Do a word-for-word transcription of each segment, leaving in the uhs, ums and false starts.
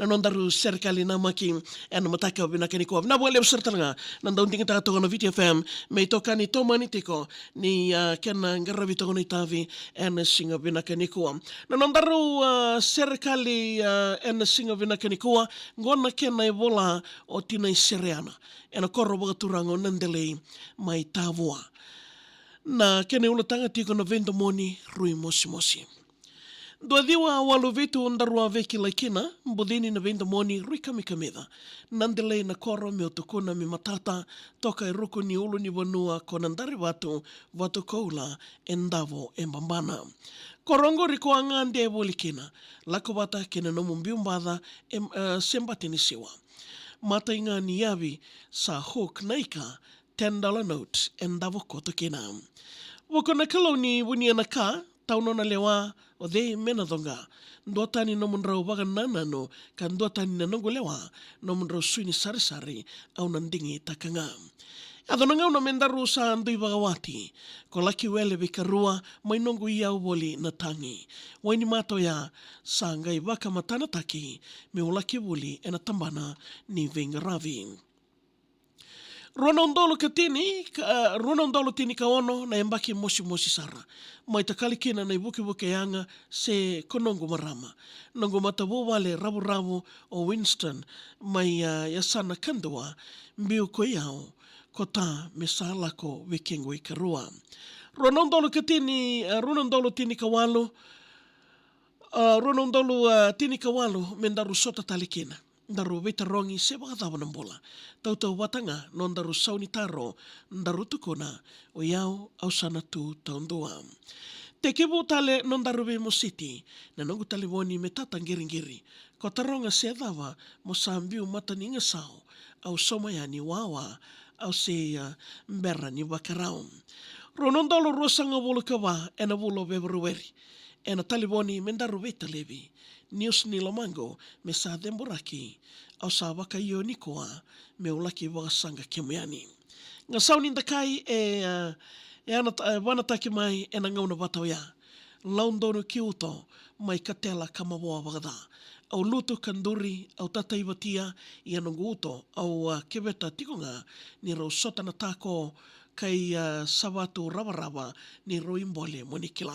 Na nodaru serekali namaki ena mataka vinaka nikua. Vinaka vakalevu sara tale ga na dau digitaka toka na Viti F M me itokani tomani tiko ni, ah, kena qaravi toka na itavi ena siga vinaka nikua. Na nodaru, ah, serekali, ah, ena siga vinaka nikua, qo na kena ivola o Tinai Sereana ena koro vakaturaga o Nadelei mai Tavua. Na kena iulutaga tiko na veidomoni rui mosimosi. Dua ciwa walu vitu daru a veikilai kina, bucini na veidomoni rui kamikamica. Nadelei na koro meu tukuna me matata, toka e ruku ni ulunivanua ko Nadarivatu, Vatukoula, e davo e Babana. Koro oqori ko a gade voli kina, lako vata kei na nomu biu baca e, e, Sebatinisiwa. Matai ga ni yavi sa hook na ika, ten dollar note e davo koto kina. Vuku na Kalou ni vunia na ka, tau nona lewa, o cei me na coqa. Duatani nomudrau vakanananu, ka duatani na noqu lewa, nomudrau sui ni sarisari, au na digitaka ga. Yaco na gauna me daru sa dui vakawati, ko laki wele veikarua, mai noqu iyau voli na tagi. Wainimata oya, sa qai vakamatanataki, meu laki vuli ena tabana ni veiqaravi. Rua na udolu ka tini, ka, rua na udolu tini ka ono na yabaki mosimosi sara. Mai takali kina na ivukevuke yaga se ko noqu marama. Noqu matavuvale ravuravu o Winston mai, a, yasana kadua, biu ko i au, ko ta me sa lako vei kequ ikarua. Rua na udolu ka tini, a, rua na udolu tini ka walu, a, rua na udolu, a, tini ka walu me daru sota tale kina. Daru veitarogi se vakacava na bula. Tautauvata ga nodaru sau ni taro, daru tukuna, o i au, au sa na tu taudua. Tekivu tale nodaru veimositi, na noqu talevoni me tata qiriqiri. Ko taroga se cava, mo sa biu mata ni gasau, au sauma yani wawa, au se ia bera ni vakarau. Rua na udolu ruasagavulu ka va, ena vula o Feperueri. Ena talevoni me daru veitalevi. News ni lomaqu me sa ceburaki, au sa vakaio nikua, meu laki vakasaqa kemu yani. Gasau ni dakai e, a, e ana, e vanataki mai ena gauna vata oya. Laudonu ki uto, mai katela ka mavoa vakaca. Au lutu ka duri, au tataivatia, ia noqu uto, au, a, keveta tiko ga, ni rau sota na tako, kai, a, savatu ravarava, ni rau ibole mo ni kila.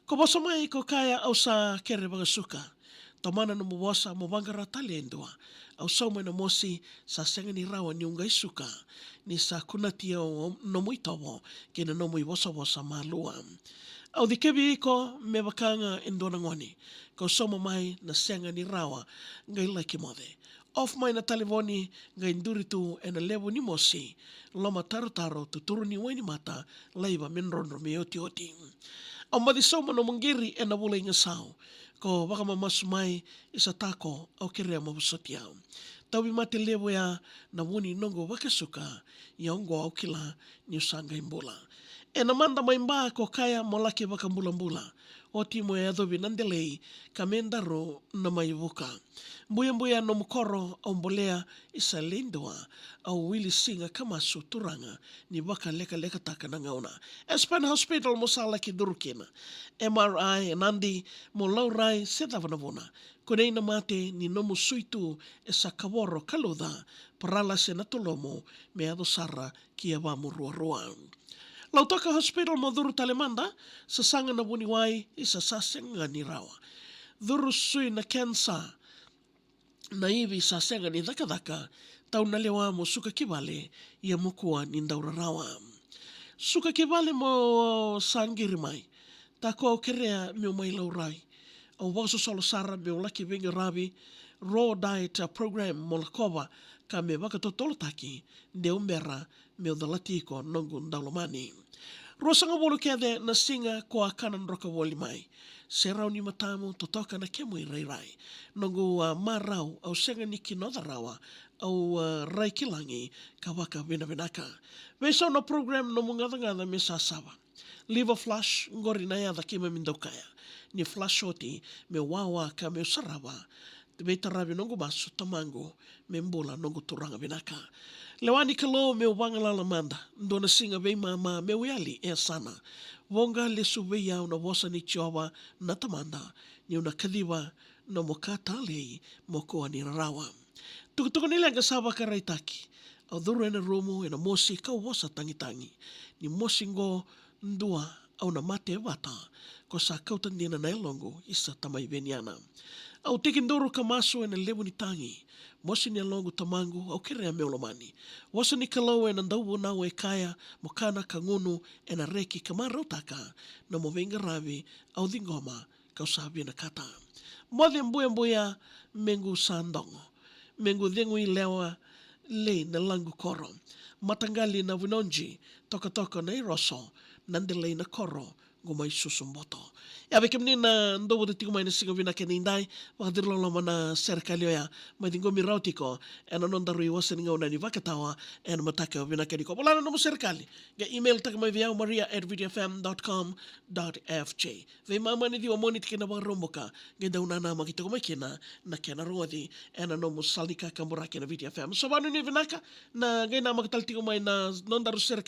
Ko vosa mai ko kaya au sa kere vakasuka. Tomana nomu vosa mo vaqara tale e dua. Au sauma ena mosi sa sega ni rawa niu qai suka. Ni sa kunati au nomu itovo kei na nomu ivosavosa malua. Au cikevi iko me vaka ga e dua na gone. Kau sauma mai na sega ni rawa qai laki moce. Off mai na talevoni, qai duri tu ena levu ni mosi, loma tarotaro, tuturu ni wainimata, laiva me drodro me otioti. Au baci sauma nomu qiri ena vula i gasau, ko vakamamasu mai, isa tako, au kerea mo vosoti au. Tauvimate levu ya na vu ni noqu vakasuka, ia oqo au kila niu sa qai bula. Ena mada mai Ba ko kaya mo laki vakabulabula, oti mo yacovi Nadelei, ka me daru na mai vuka. Buyabuya nomu koro, au bolea, isa lei dua, au wili siga ka masu Turaga, ni vakalekalekataka na gauna. Aspen Hospital mo sa laki curu kina. M R I e Nadi mo laurai se cava na vuna. Kunei na mate ni nomu suitu e sa kavoro ka luca, paralase na tolomu me yaco sara ki yavamu ruarua. Lautoka Hospital mo curu tale mada, sasaga na vuniwai, isa sa sega ni rawa. Curu sui na kensa, na ivi sa sega ni cakacaka, tau na lewa mo suka ki vale, ia mo kua ni dau rarawa. Suka ki vale mo sa qiri mai, tako au kerea meu mai laurai. Au vakasosolo sara meu laki veiqaravi, raw diet, a, program mo lakova, ka me vakatotolotaki, deu bera, meu calati iko noqu daulomani. Ruasagavulu kece na siga ko a kana droka voli mai. Se rau ni matamu totoka na kemu irairai. Noqu, a, marau, au sega ni kinoca rawa, au, a, rai ki lagi, ka vakavinavinaka. Veisau na program nomu gacagaca me sasava. Liver flush, qori na yaca keimami dau kaya. Ni flush oti, meu wawa ka meu sarava. Veitaravi noqu masu tamaqu, me bula noqu turaga vinaka. Lewa ni Kalou meu vagalala mada, dua na siga veimama meu yali e yasana. Voqa lesu vei au na vosa ni Jiova na Tamada, niu na kaciva nomu ka talei mo kua ni rarawa. Tukutuku ni leqa sa vakaraitaki. Au curu ena rumu ena mosi kau vosa tagitagi. Ni mosi qo dua au na mate e vata. Ko sa kauta dina na yaloqu isa tamai Veniana. Au tekiduru ka masu ena levu ni tagi. Mosi ni yaloqu tamaqu au kerea meu lomani. Vosa ni Kalou ena dauvunau e kaya mo kana ka gunu ena reki ka marautaka. Nomu veiqaravi au ciqoma kau sa vinakata. Moce buyabuya mequ sa dogo. Mequ cegu i lewa lei na laqu koro. Mataqali na vinoji tokatoka na iroso na delai na koro qu mai susu boto. Ia vei kemuni na dou vodo tiko mai na siga vinaka ni dai, vakaciri loloma na serekali oya mai ciqomi rawa tiko ena noda rui vosa ni gauna ni vakatawa ena mataka vinaka ni ko. Vola na nomu serekali qai email taka mai vei au maria at vtfm dot com dot fj. Veimama ni ciwa Moniti kei na Vakaraubuka, qai dau nanamaki tiko mai kina na kena rogoci ena nomu sala ni kakaburaki na Viti F M. So vanuinui vinaka na qai namaki tale tiko mai na nodaru sere